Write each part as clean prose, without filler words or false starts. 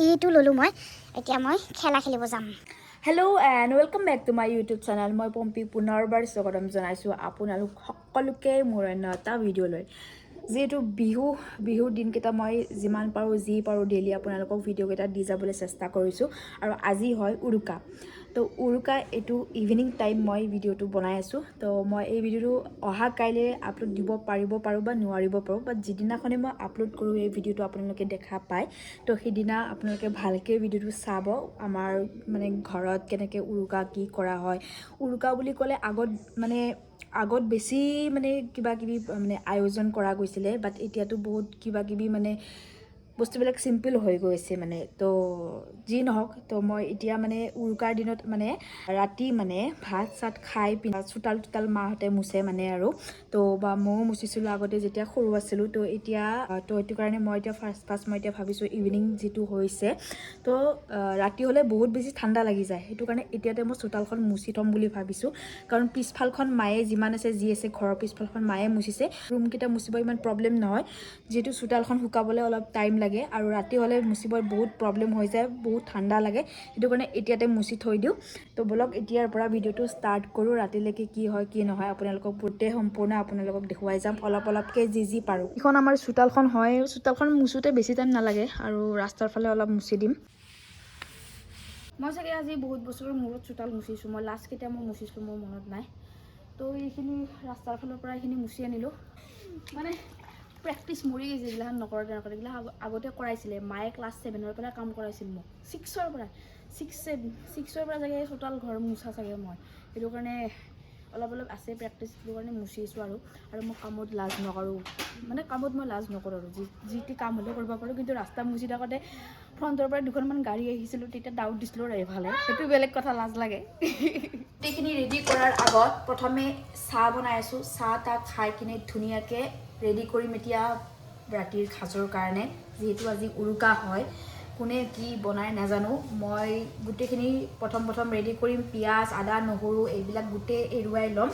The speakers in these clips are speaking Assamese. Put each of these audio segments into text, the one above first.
এইটো ল'লোঁ মই। এতিয়া মই খেলা খেলিব যাম। Hello and welcome back to my YouTube channel. মই পম্পী, পুনৰবাৰ স্বাগতম জনাইছোঁ আপোনালোক সকলোকে মোৰ অন্য এটা ভিডিঅ'লৈ। যিহেতু বিহুৰ দিনকেইটা মই যিমান পাৰোঁ, যি পাৰোঁ, ডেইলি আপোনালোকক ভিডিঅ'কেইটা দি যাবলৈ চেষ্টা কৰিছোঁ। আৰু আজি হয় উৰুকা। তো উৰুকা এইটো ইভিনিং টাইম মই ভিডিঅ'টো বনাই আছোঁ। তো মই এই ভিডিঅ'টো অহা কাইলৈ আপলোড দিব পাৰিব পাৰোঁ বা নোৱাৰিব পাৰোঁ, বাট যিদিনাখনে মই আপলোড কৰোঁ, এই ভিডিঅ'টো আপোনালোকে দেখা পায়, তো সিদিনা আপোনালোকে ভালকৈ ভিডিঅ'টো চাব। আমাৰ মানে ঘৰত কেনেকৈ উৰুকা কি কৰা হয়। উৰুকা বুলি ক'লে আগত বেছি মানে কিবা কিবি মানে আয়োজন কৰা গৈছিলে, বাট এতিয়াতো বহুত কিবা কিবি মানে বস্তুবিলাক চিম্পল হৈ গৈছে মানে। তো যি নহওক, তো মই এতিয়া মানে উৰুকাৰ দিনত মানে ৰাতি মানে ভাত চাত খাই চোতাল তোতাল মাহঁতে মুচে মানে আৰু তো বা ময়ো মুচিছিলোঁ আগতে যেতিয়া সৰু আছিলোঁ। তো এতিয়া তো সেইটো কাৰণে মই এতিয়া ফাৰ্ষ্ট ফাৰ্ষ্ট মই এতিয়া ভাবিছোঁ, ইভিনিং যিটো হৈছে, তো ৰাতি হ'লে বহুত বেছি ঠাণ্ডা লাগি যায়। সেইটো কাৰণে এতিয়াতে মই চোতালখন মুচি থ'ম বুলি ভাবিছোঁ, কাৰণ পিছফালখন মায়ে যিমান আছে যি আছে ঘৰৰ পিছফালখন মায়ে মুচিছে। ৰুমকেইটা মুচিব ইমান প্ৰব্লেম নহয়, যিহেতু চোতালখন শুকাবলৈ অলপ টাইম লাগে আৰু ৰাতি হ'লে মুচিব বহুত প্ৰব্লেম হৈ যায়, বহুত ঠাণ্ডা লাগে। সেইটো কাৰণে এতিয়াতে মুচি থৈ দিওঁ। তো ব'লক, এতিয়াৰ পৰা ভিডিঅ'টো ষ্টাৰ্ট কৰোঁ। ৰাতিলৈকে কি হয় কি নহয় আপোনালোকক গোটেই সম্পূৰ্ণ আপোনালোকক দেখুৱাই যাম, অলপ অলপকৈ যি যি পাৰোঁ। এইখন আমাৰ চোতালখন হয়। চোতালখন মুচোতে বেছি টাইম নালাগে আৰু ৰাস্তাৰ ফালে অলপ মুচি দিম। মই চাগে আজি বহুত বছৰৰ মূৰত চোতাল মুচিছোঁ। মই লাষ্ট কেতিয়া মই মুচিছিলোঁ মোৰ মনত নাই। তো এইখিনি ৰাস্তাৰ ফালৰ পৰা এইখিনি মুচি আনিলোঁ। মানে প্ৰেক্টিচ মৰি গৈছে এইগিলাখন নকৰোঁতে নকৰোঁতে। এইগিলা আগতে কৰাইছিলে মায়ে, ক্লাছ ছেভেনৰ পৰা কাম কৰাইছিল মোক, ছিক্সৰ পৰা, ছিক্স ছেভেন ছিক্সৰ পৰা চাগে চোতাল ঘৰ মোচা চাগে মই। সেইটো কাৰণে অলপ অলপ আছে প্ৰেক্টিচ, সেইটো কাৰণে মুচিছোঁ আৰু। আৰু মই কামত লাজ নকৰোঁ, মানে কামত মই লাজ নকৰোঁ আৰু যি টি কাম হ'লেও কৰিব পাৰোঁ। কিন্তু ৰাস্তা মুচি থাকোঁতে ফ্ৰণ্টৰ পৰা দুখনমান গাড়ী আহিছিলোঁ, তেতিয়া ডাউট দিছিলোঁ আৰু এইফালে, সেইটো বেলেগ কথা, লাজ লাগে। গোটেইখিনি ৰেডি কৰাৰ আগত প্ৰথমে চাহ বনাই আছোঁ। চাহ তাহ খাই কিনে ধুনীয়াকৈ ৰেডি কৰিম এতিয়া ৰাতিৰ সাজৰ কাৰণে। যিহেতু আজি উৰুকা হয়, কোনে কি বনাই নাজানো। মই গোটেইখিনি প্ৰথম প্ৰথম ৰেডি কৰিম। পিঁয়াজ, আদা, নহৰু এইবিলাক গোটেই এৰুৱাই ল'ম।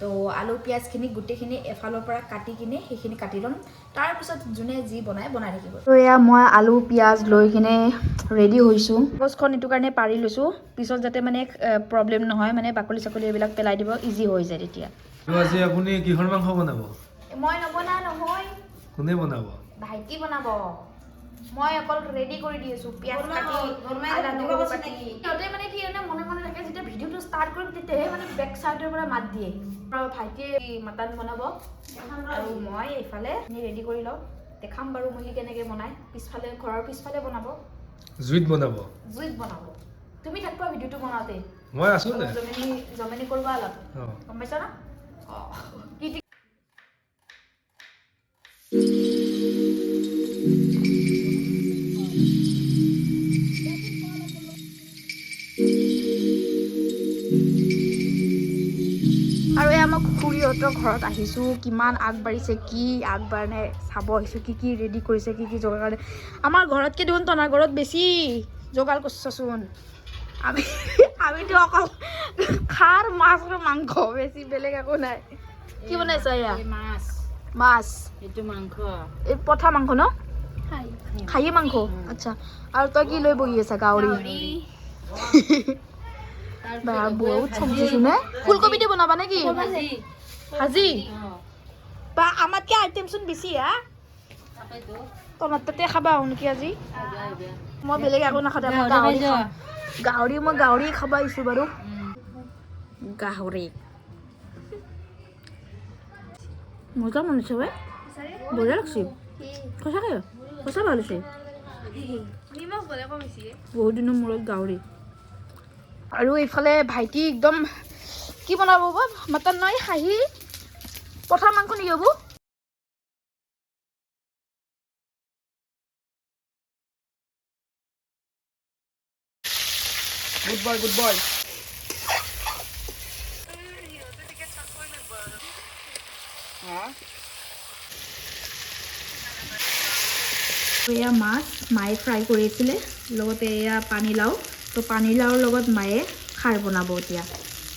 তো আলু পিঁয়াজখিনি গোটেইখিনি এফালৰ পৰা কাটি কিনে সেইখিনি কাটি ল'ম। তাৰপিছত যোনে যি বনাই বনাই থাকিব। তো এয়া মই আলু পিঁয়াজ লৈ কিনে ৰেডি হৈছোঁ। কাগজখন এইটো কাৰণে পাৰি লৈছোঁ, পিছত যাতে মানে প্ৰব্লেম নহয়, মানে বাকলি চাকলি এইবিলাক পেলাই দিব ইজি হৈ যায় তেতিয়া। আৰু আজি আপুনি কিহৰ মাংস বনাব? মই নবনাওঁ নহয়। কোনে বনাব? ভাইটি বনাব। মই অকল ৰেডি কৰি দি আছোঁ, পিঁয়াজ কাটি, আদা নহৰু কাটি। সিহঁতে মানে কি মানে মনে মনে থাকে, যেতিয়া ভিডিঅ'টো ষ্টাৰ্ট কৰিম তেতিয়াহে মানে বেক চাইডৰ পৰা মাত দিয়ে। আৰু ভাইটিয়ে মাটন বনাব আৰু মই এইফালে ৰেডি কৰি লওঁ। দেখাম বাৰু মই সি কেনেকৈ বনায়। পিছফালে, ঘৰৰ পিছফালে বনাব। জুইত বনাব? জুইত বনাব। তুমি থাকবা ভিডিঅ'টো বনাওঁতে। মই আছো দে। অলপ জমনি জমনি কৰবা অলপ। অঁ। গম পাইছা না? অঁ, কি আৰু এয়া মই খুৰীহঁতৰ ঘৰত আহিছোঁ। কিমান আগবাঢ়িছে, কি আগবাঢ়ে নাই চাব আহিছোঁ। কি কি ৰেডি কৰিছে, কি কি যোগাৰ কৰে। আমাৰ ঘৰতকৈ দেখোন তনাৰ ঘৰত বেছি যোগাৰ কৰিছচোন। আমিতো অকল খাৰ, মাছ আৰু মাংস, বেছি বেলেগ একো নাই। কি বনাইছা এয়া? মাছ। মাছ। এইটো মাংস। এই পঠা মাংস ন, খাহী মাংস। আচ্ছা, আৰু তই কি লৈ বহি আছা? গাহৰি বা, বহুত চব্জি চোন। ফুলকবি দি বনাবা নেকি? ভাজি বা, আমাতকে আইটেমচোন বেছি হা। তমাৰ তাতে খাবা আহো নেকি আজি? মই বেলেগ একো নাখাওঁ দে, মই গাহৰি খাম। গাহৰি, মই গাহৰি খাব আহিছোঁ বাৰু। গাহৰি মজা বনাইছে বে, বঢ়িয়া লাগছে। সঁচাকে সঁচা ভাল হৈছে। বহুত দিনৰ মূৰত গাহৰি। আৰু এইফালে ভাইটি একদম কি বনাব বা? মাটন নহয়, খাহী পঠা মাংস নেকি হ'ব? Good boy, good boy. এয়া মাছ মায়ে ফ্ৰাই কৰি আছিলে, লগতে এয়া পানীলাও। তো পানীলাওৰ লগত মায়ে খাৰ বনাব এতিয়া।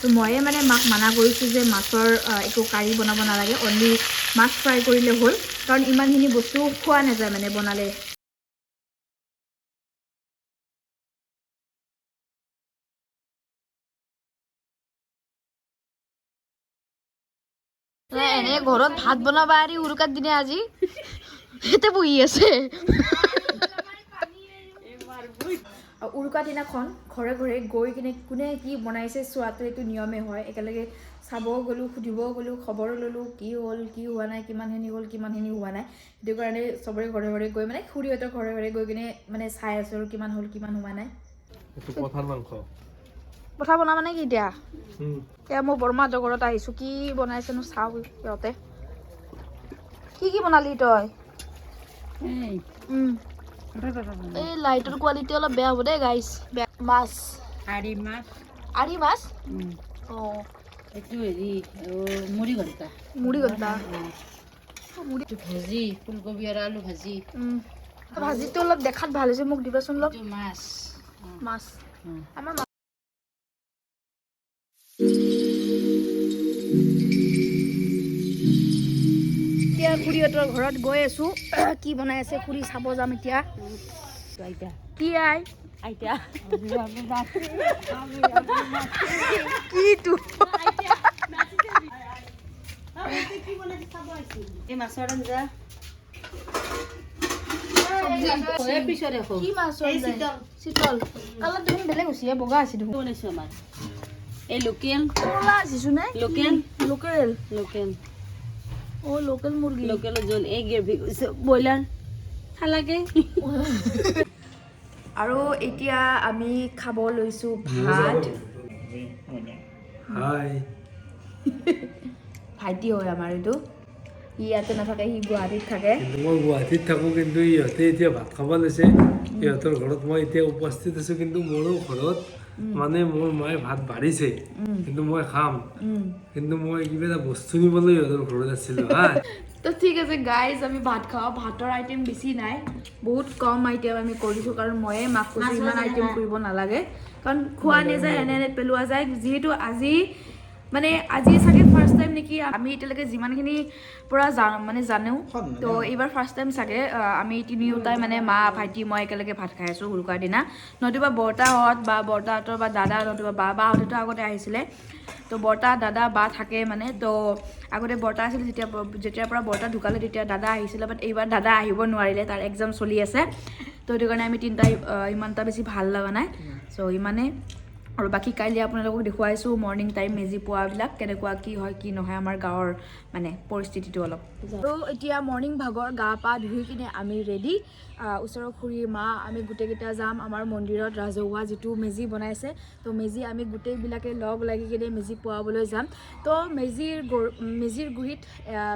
তো ময়ে মানে মাক মানা কৰিছোঁ যে মাছৰ একো কাৰী বনাব নালাগে, অনলি মাছ ফ্ৰাই কৰিলে হ'ল, কাৰণ ইমানখিনি বস্তু খোৱা নাযায় মানে বনালে। এনে ঘৰত ভাত বনাবা এৰি উৰুকাৰ দিনে আজি ইয়াতে বহি আছে। উৰুকা দিনাখন ঘৰে ঘৰে গৈ কিনে কোনে কি বনাইছে চোৱাটো এইটো নিয়মেই হয়। একেলগে চাবও গ'লোঁ, সুধিবও গ'লোঁ, খবৰো ল'লোঁ কি হ'ল কি হোৱা নাই, কিমানখিনি হ'ল কিমানখিনি হোৱা নাই। সেইটো কাৰণে চবৰে ঘৰে ঘৰে গৈ মানে খুৰীহঁতৰ ঘৰে ঘৰে গৈ কিনে মানে চাই আছোঁ আৰু কিমান হ'ল কিমান হোৱা নাই। এইটো পথাৰ মাংস। পঠা বনাবা নে কি এতিয়া? এতিয়া মই বৰমাহঁতৰ ঘৰত আহিছোঁ, কি বনাইছেনো চাওঁ সিহঁতে। কি কি বনালি তই? এই লাইটৰ কোৱালিটি অলপ বেয়া হ'ব দেই গাইছ। মাছ। আৰি মাছ। আৰি মাছ। অঁ। এইটো হেৰি মুড়ি ঘণ্টা। মুড়ি ঘণ্টা। এইটো ভাজি ফুলকবি আৰু আলু ভাজি। ভাজিটো অলপ দেখাত ভাল হৈছে, মোক দিবাচোন অলপ। এইটো মাছ। মাছ আমাৰ। এতিয়া খুৰীহঁতৰ ঘৰত গৈ আছোঁ, কি বনাই আছে খুৰী চাব যাম এতিয়া। কি আই আইতা। কিটো? এই মাছৰ আঞ্জা। কি মাছ? চিতল। কালাৰ দেখোন বেলেগ হৈছে, বগা আছে দেখোন। বনাইছোঁ আমাৰ এই লোকেল। ক'লা আছিছো নে? লোকেল। লোকেল। লোকেল। অ', লোকেল মুৰ্গী। লোকেলৰ জোল। এই গ্ৰেভি ব্ৰইলাৰ খালাকে। আৰু এতিয়া আমি খাব লৈছোঁ ভাত। হাই। ভাইটি হয় আমাৰ এইটো, সি ইয়াতে নাথাকে, সি গুৱাহাটীত থাকে। কিন্তু মই গুৱাহাটীত থাকোঁ, কিন্তু ইহঁতে এতিয়া ভাত খাব লৈছে। ইহঁতৰ ঘৰত মই এতিয়া উপস্থিত আছোঁ, কিন্তু মোৰো ঘৰত মানে মোৰ মায়ে ভাত বাঢ়িছে, কিন্তু মই খাম। কিন্তু মই কিবা এটা বস্তু নিবলৈ ইহঁতৰ ঘৰত আছিলোঁ হা। তো ঠিক আছে গাইজ, আমি ভাত খাওঁ। ভাতৰ আইটেম বেছি নাই, বহুত কম আইটেম আমি কৰিছোঁ, কাৰণ ময়ে মাক কৈছোঁ ইমান আইটেম কৰিব নালাগে, কাৰণ খোৱা নাযায়, এনে এনে পেলোৱা যায়। যিহেতু আজি মানে আজি চাগে ফাৰ্ষ্ট টাইম নেকি, আমি এতিয়ালৈকে যিমানখিনি পৰা মানে জানো, তো এইবাৰ ফাৰ্ষ্ট টাইম চাগে আমি তিনিওটাই মানে মা ভাইটি মই একেলগে ভাত খাই আছোঁ উৰুকাৰ দিনা। নতুবা বৰ্তাহঁত বা বৰ্তাহঁতৰ বা দাদা নতুবা বা বাহঁতেতো আগতে আহিছিলে। তো বৰ্তা দাদা বা থাকে মানে, তো আগতে বৰ্তা আছিল, যেতিয়া যেতিয়াৰ পৰা বৰ্তা ঢুকালে তেতিয়া দাদা আহিছিলে, বাট এইবাৰ দাদা আহিব নোৱাৰিলে, তাৰ এক্সাম চলি আছে। তো সেইটো কাৰণে আমি তিনিটাই ইমান এটা বেছি ভাল লগা নাই। চ' ইমানেই আৰু বাকী কাইলৈ আপোনালোকক দেখুৱাইছোঁ মৰ্ণিং টাইম মেজি পোৱাবিলাক কেনেকুৱা কি হয় কি নহয় আমাৰ গাঁৱৰ মানে পৰিস্থিতিটো অলপ। আৰু এতিয়া মৰ্ণিং ভাগৰ গা পা ধুই কিনে আমি ৰেডি। ওচৰৰ খুৰী মা আমি গোটেইকেইটা যাম আমাৰ মন্দিৰত ৰাজহুৱা যিটো মেজি বনাইছে, তো মেজি আমি গোটেইবিলাকে লগ লাগি কিনে মেজি পোৱাবলৈ যাম। তো মেজিৰ গুৰিত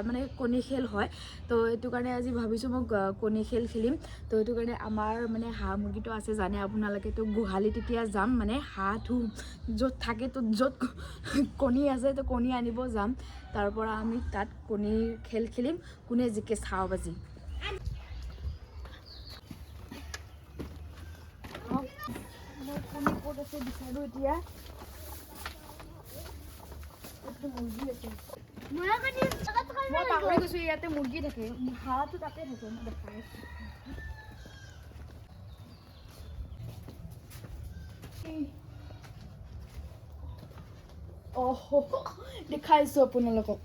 মানে কণী খেল হয়, তো সেইটো কাৰণে আজি ভাবিছোঁ মই কণী খেল খেলিম। তো সেইটো কাৰণে আমাৰ মানে হাঁহ মুৰ্গীটো আছে জানে আপোনালোকে, তো গোহালিত এতিয়া যাম, মানে হাঁহটো য'ত থাকে, তো য'ত কণী আছে তো কণী আনিব যাম। তাৰ পৰা আমি তাত কণীৰ খেল খেলিম, কোনে জিকে চাওঁ আজি। মই কণী ক'ত আছে বিচাৰোঁ এতিয়া। ইয়াতে মুৰ্গী আছে, মই পাহৰি গৈছোঁ ইয়াতে মুৰ্গী থাকে, হাঁহটো তাতে থাকে, মই দেখাই আছোঁ। অহ, দেখাইছোঁ আপোনালোকক।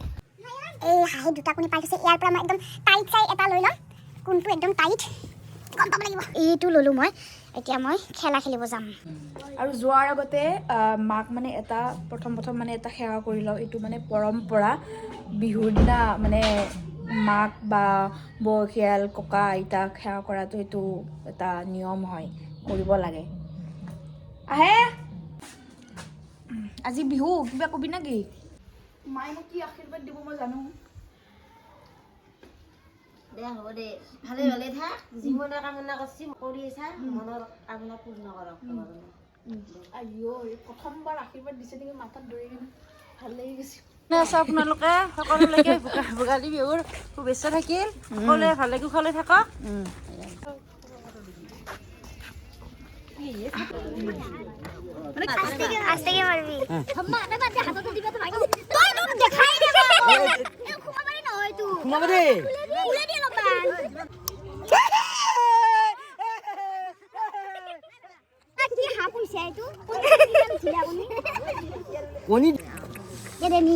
এই হাঁহি দুটা কণী পাই থৈছে। ইয়াৰ পৰা মই একদম টাইট চাই এটা লৈ ল'ম, কোনটো একদম টাইট গম পাব লাগিব। এইটো ল'লোঁ মই, এতিয়া মই খেলা খেলিব যাম। আৰু যোৱাৰ আগতে মাক মানে এটা প্ৰথম প্ৰথম মানে এটা সেৱা কৰি লওঁ। এইটো মানে পৰম্পৰা, বিহুৰ দিনা মানে মাক বা বয়সীয়াল ককা আইতাক সেৱা কৰাটো এইটো এটা নিয়ম হয়, কৰিব লাগে। আহে আজি বিহু, কিবা কবি নেকি? মায়ে মোক কি আশীৰ্বাদ দিব মই জানো। দে হ'ব দে, ভালে ভালে থাক, যি মনে কামনা কৰছি কৰি চা, মনৰ কামনা পূৰ্ণ কৰক ভগৱানে। আইঅ, এই প্ৰথমবাৰ আশীৰ্বাদ দিছে নেকি মাথাত ধৰি কিনে ভাল লাগি গৈছে। আছে আপোনালোকে সকলোলৈকে ভোগালী বিহুৰ শুভেচ্ছা থাকিল, সকলোৱে ভালে কুশলে থাকক। আস্তেকে মাৰবি। তই মোক দেখাই দে। সোমাবাৰী নহয়। এইটো। সোমাব দেই। খুলে দি অলপমান। কি সাপ হৈছে এইটো? কোনটো আপুনি? কণী। দে দে নি।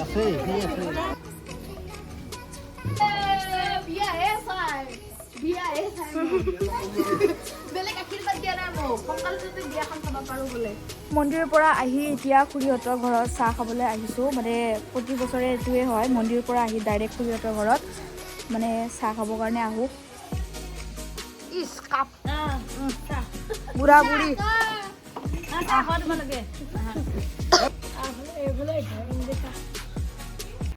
আছে, সি আছে। বিয়াহে চাই, বিয়াহে চাই, বেলেগ আশীৰ্বাদ দিয়া নাই মোক, সোনকালে যাতে বিয়াখন চাব পাৰো বোলে। মন্দিৰৰ পৰা আহি এতিয়া খুৰীহঁতৰ ঘৰত চাহ খাবলৈ আহিছোঁ। মানে প্ৰতি বছৰে এইটোৱে হয়, মন্দিৰৰ পৰা আহি ডাইৰেক্ট খুৰীহঁতৰ ঘৰত মানে চাহ খাবৰ কাৰণে আহোঁ। ইচ কাপ বুঢ়া বুঢ়ী। চাহ খোৱা তোমালোকে।